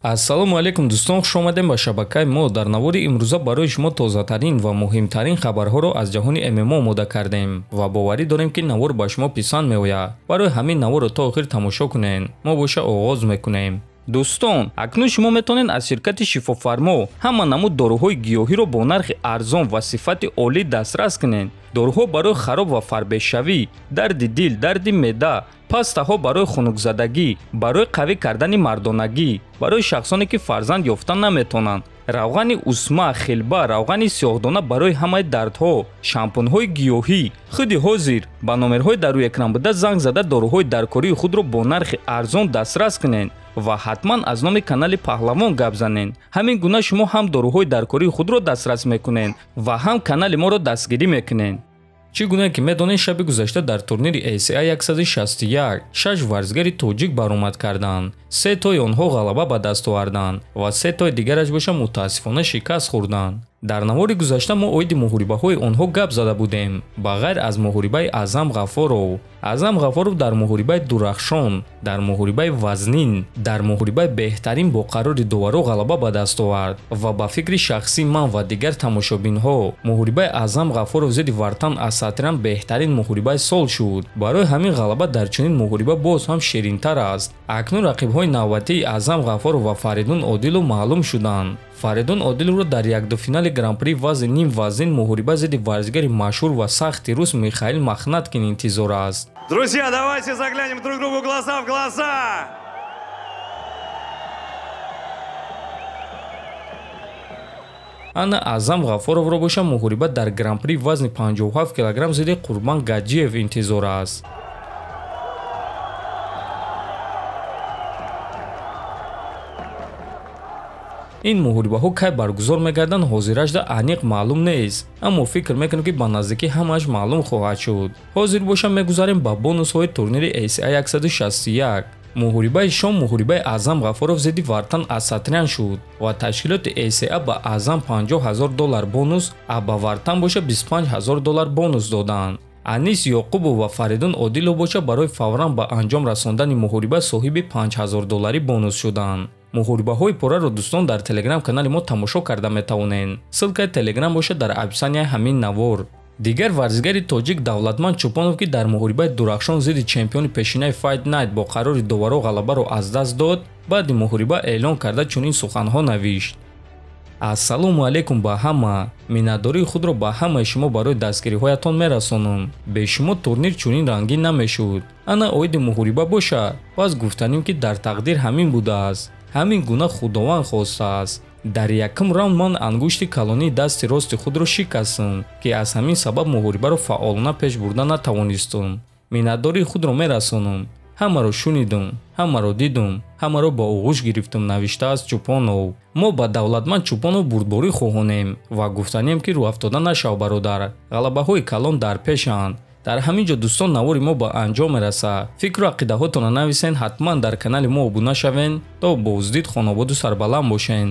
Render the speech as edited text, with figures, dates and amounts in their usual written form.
Ассалому алайкум дӯстон, хуш омадем ба шабакаи мо. Дар навори имрӯза барои шумо тозатарин ва муҳимтарин хабарҳоро аз ҷаҳони ММА омода кардем ва боварӣ дорем, ки навор ба шумо писанд меояд. Барои ҳамин наворро то охир тамошо кунед. Мо боша оғоз мекунем. Дӯстон, акнун шумо метавонед аз ширкати Шифофармо ҳама намуд доруҳои гиёҳиро бо нархи арзон ва сифати олӣ дастрас кунед. Доруҳо барои хароб ва фарбешавӣ, дарди дил, дарди меъда, пастаҳо барои хунукзадагӣ, барои қавӣ кардани мардонагӣ, барои шахсоне ки фарзанд ёфта наметавонанд, равғани усма, хилба, равғани сиёҳдона барои ҳамаи дардҳо, шампунҳои гиёҳӣ. Худи ҳозир ба номерҳои дар рӯи экран буда занг зада доруҳои даркории худро бо нархи арзон дастрас кунед ва ҳатман аз номи канали Паҳлавон гап занед. Ҳамин гуна шумо ҳам доруҳои даркории худро дастрас мекунед ва ҳам канали моро дастгирӣ мекунед. Чӣ гуна ки медонед, шаби гузашта дар турнири ACA 161 шаш варзигари тоҷик баромад карданд. Се тои онҳо ғалаба ба даст оварданд ва се тои дигараш боша мутаассифона шикаст хӯрданд. Дар навори гузашта мо оиди муҳорибаҳои онҳо гап зада будем, ба ғайр аз муҳорибаи Аъзам Ғаффоров. Аъзам Ғаффоров дар муҳорибаи дурахшон, дар муҳорибаи вазнин, дар муҳорибаи беҳтарин бо қарори доваро ғалаба ба даст овард ва ба фикри шахсии ман ва дигар тамошобинҳо муҳорибаи Аъзам Ғаффоров зидди Вартан Асатрян беҳтарин муҳорибаи сол шуд. Барои ҳамин ғалаба дар чунин муҳориба боз ҳам ширинтар аст. Акнун рақибҳои навбатии Аъзам Ғаффоров ва Фаридун Одилов маълум шуданд. Фаридун Одиловро дар якдуфинали гран-при вазни ним вазнин муҳориба зидди варзигари машҳур ва сахти рус Михаил Махнаткин интизор аст. Друзья, давайте заглянем друг другу глаза в глаза! Ана Аъзам Ғаффоровро боша муҳориба дар гран-при вазни 57 килограмм зидди Қурбан Гаджиев интизор аст. Ин муҳорибаҳо кай баргузор мегарданд, ҳозиражда аниқ маълум нест, аммо фикр мекунем, ки ба наздикӣ ҳамааш маълум хоҳад шуд. Ҳозир боша мегузарем ба бонусҳои турнири ACA 161. Муҳорибаи шом муҳорибаи Аъзам Ғаффоров зидди Вартан Асатрян шуд ва ташкилоти ACA ба Аъзам $50,000 бонус, а ба Вартан боша $25,000 бонус доданд. Анис Ёқубов ва Фаридун Одилов боша барои фавран ба анҷом расондани муҳориба соҳиби $5,000 бонус шуданд. Муҳорибаҳои пурраро дӯстон дар телеграм канали мо тамошо карда метавонед. Ссылкаи телеграм боша дар описанияи ҳамин навор. Дигар варзигари тоҷик Давлатманд Чӯпонов, ки дар муҳорибаи дурахшон зидди чемпиони пешинаи Fight Night бо қарори доваро ғалабаро аз даст дод, баъди муҳориба эълон карда чунин суханҳо навишт: Ассалому алайкум ба ҳама. Миннатдории худро ба ҳамаи шумо барои дастгириҳоятон мерасонам. Бе шумо турнир чунин рангин намешуд. Ана оиди муҳориба боша, пас гуфтанем, ки дар тақдир ҳамин будааст. Ҳамин гуна Худованд хостааст. Дар якум раунд ман ангушти калонии дасти рости худро шикастам, ки аз ҳамин сабаб муҳорибаро фаъолона пеш бурда натавонистам. Миннатдории худро мерасонам. Ҳамаро шунидум, ҳамаро дидум, ҳамаро ба оғӯш гирифтум, навиштааст Чӯпонов. Мо ба Давлатманд Чӯпонов бурдборӣ хоҳонем ва гуфтанем, ки рӯафтода нашав, бародар. Ғалабаҳои калон дар пешанд. Дар ҳамин ҷо дӯстон навори мо ба анҷом мерасад. Фикру ақидаҳотонро нависен, ҳатман дар канали мо обуна шавен, то боздид хонободу сарбаланд бошен.